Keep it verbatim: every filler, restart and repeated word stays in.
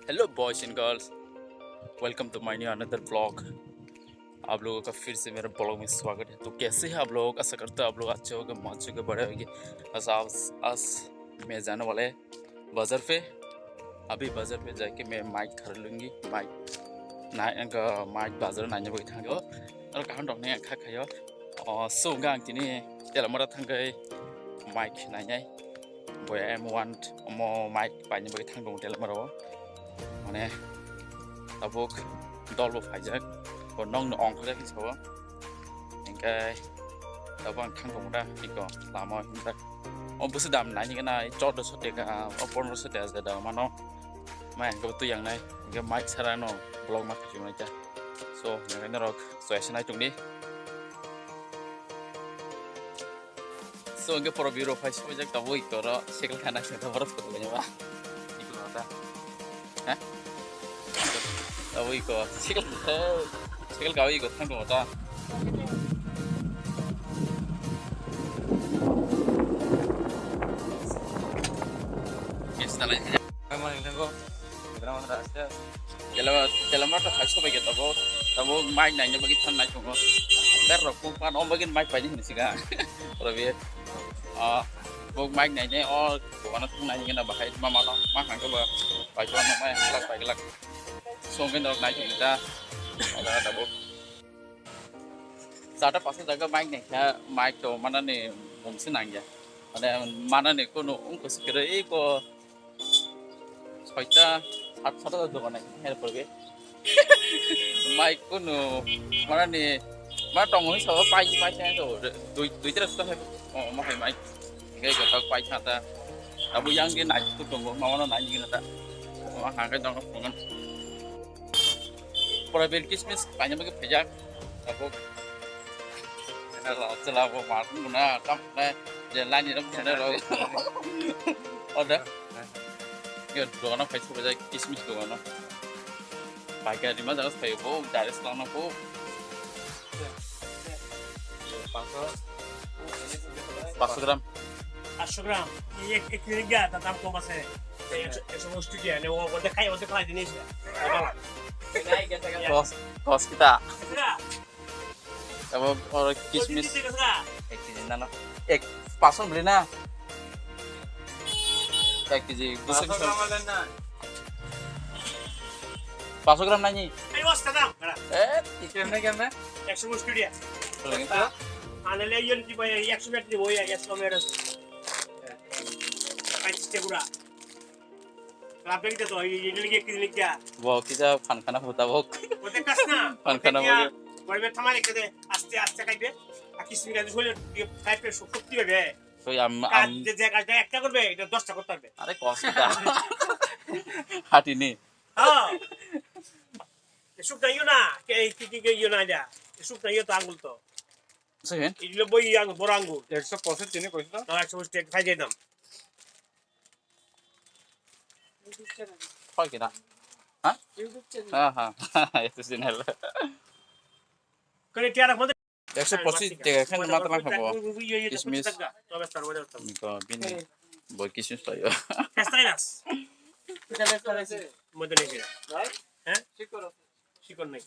Hello boys and girls, welcome to my new another vlog। आप लोगों का फिर से मेरे ब्लॉग में स्वागत है। तो कैसे हैं आप लोग? आशा करता हूँ आप लोग अच्छे होंगे, मजे होंगे, बड़े होंगे। आज आज आज मैं जाने वाले बाजार पे। अभी बाजार पे जाके मैं माइक खरीद लूँगी। माइक ना इनका माइक बाजार ना जब थंगो और कहाँ डॉक्टर ने खा खायो। और सो गांग तिनी तेल मरा थंगे माइक ना जाए। Boya M one omo mic paini bagwi thang tongo telamara o. Mane tabuk dol bo phaijak. Bo nokno ongkhorjak hinwi sao. Hinkhe tabuk ang thang tongo da, iko lama o himjak. O bwswk dam naini gana choddo so teka, o pondro so teka da mano. Mai hwnkhe bo twi yang nai. Hinkhe mic sara no vlog ma khaijak nai ta. So, nokni norok choice nai tongdi. So, hwnkhe poro biro phai sojak tabuk iko ro cycle khana se tabuk ro photo kanya ba. Iko ro ta. Ha? Tabuk iko cycle, cycle gawi iko thang tongo ta. Yes, talai. Tela, tela mata hai sobai ke tabo, tabo mic naina bagwi than nai tongo. Ber rok phung pan om bagwi mic paini hinwi siga. Oro be, ah, bo mic naine o dogano thang nai hingna bahai ma mano, ma hangke ba pai to mai glak pai glak. Songke nok nai thang ta. Ada tabo. Sata pasa jaga mic nai kha, mic to mana ni mumsi nangya. Mana ni kono ungko sikere ko Soita, sat, sat hajar dogan nai, her porbe. Mai kunu, mana ni, mana tongo hi sabo, pai, pai sa to, dui, dui tera suka hai, oh, ma hai mai. Gai kata pai sa ta. Abu yang ge nai tu tongo, ma mana nai ge ta. Ma ha ge dong tongo. Pura bir kismis, paina bagi pejak. Abu, chela bo mar muna, kam na, je lani ram jana ro. Oda. Yo, dogano phai sokjak, kismis dogano. Paikari ma jaga phai bo, direct langna bo. পাঁচশো গ্রাম। পাঁচশো গ্রাম। এক, এক কেজি গা, তার দাম কম আছে। এই একশো, একশো পঁচিশ টাকা, মানে, ও, ওদের খাই, ওদের খাই জিনিস। কস, কস কিতা? Abo oro kismis. Ek kg na no. Ek, paso beli na. Ek kg, duso. Paso gram na ni. Eh, kemne, kemne? Ekso bostur dia. Boleh gitu. Ana le yon ki boy, ekso meter boy, ekso meter. Pachis te pura. Labeng te to, ini lagi kiri lagi ya. Bo kisa phan khana phuta bok. Bote kas na. Phan khana bok. Boy be thamani kede, aste aste kaibe. Akis ni kade sole, kaibe sokti be. So am am. Je je kaje ekta korbe, eta dosta korte parbe. Are kos kita. Hatini. Ha. Esuk na yona, ke ki ki ke yona ja. Esuk na yota angul to. Sehen. Idlo boy ang borangul. Ekso poset tini koiso. Na ekso poset khai je dam. Hoi kena. Ha? YouTube channel. Ha ha. YouTube channel. Kare tiara mode. Ekso pochis tega khan mata lang khabo. Kismis. Ko bini. Bo kismis payo. Mode nei. Ha? Sikon nei.